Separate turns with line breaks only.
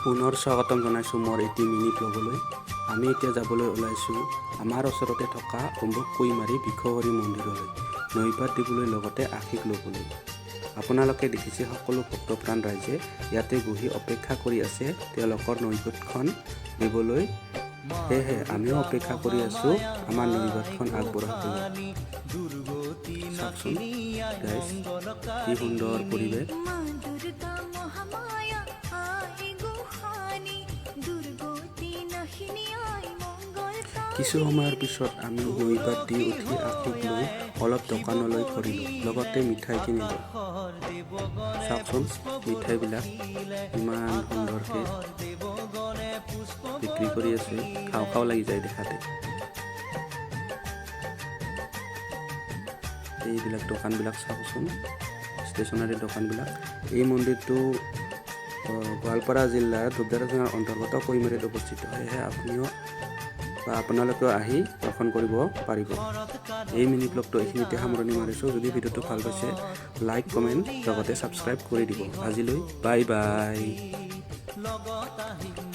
পুনৰ স্বাগতম জনাইছোঁ মোৰ এটি মিনি ব্লগলৈ। আমি এতিয়া যাবলৈ ওলাইছোঁ আমাৰ ওচৰতে থকা অম্বুক কৈমাৰী বিষহৰি মন্দিৰলৈ নৈবেদ্য দিবলৈ, লগতে আশীষ ল'বলৈ। আপোনালোকে দেখিছে, সকলো ভক্তপ্ৰাণ ৰাইজে ইয়াতে বহি অপেক্ষা কৰি আছে তেওঁলোকৰ নৈবেদ্যখন দিবলৈ। সেয়েহে আমিও অপেক্ষা কৰি আছোঁ আমাৰ নৈবেদ্যখন আগবঢ়াবলৈ। চাওকচোন গাইজ, কি সুন্দৰ পৰিৱেশ!
মা দুৰ্গা মহামায়া আই গোসানী, দুৰ্গতি নাশিনী আই মংগল।
কিছু সময়ৰ পিছত আমি নৈবেদ্য দি উঠি আশীষ লৈ অলপ দোকানলৈ ঘূৰিলোঁ, লগতে মিঠাই কিনিলোঁ। চাওকচোন, মিঠাইবিলাক ইমান সুন্দৰকৈ বিক্ৰী কৰি আছে, খাওঁ খাওঁ লাগি যায় দেখাতে। এইবিলাক দোকানবিলাক চাওকচোন, ষ্টেচনাৰী দোকানবিলাক। এই মন্দিৰটো গোৱালপাৰা জিলাৰ ধূপধাৰা থানাৰ অন্তৰ্গত কৈমাৰীত অৱস্থিত। সেয়েহে আপুনিও বা আপোনালোকেও আহি দৰ্শন কৰিব পাৰিব। এই মিনি ব্লগটো এইখিনিতে সামৰণি মাৰিছোঁ। যদি ভিডিঅ'টো ভাল পাইছে, লাইক, কমেণ্ট, লগতে ছাবস্ক্ৰাইব কৰি দিব। আজিলৈ বাই বাই।
লগত আহিম।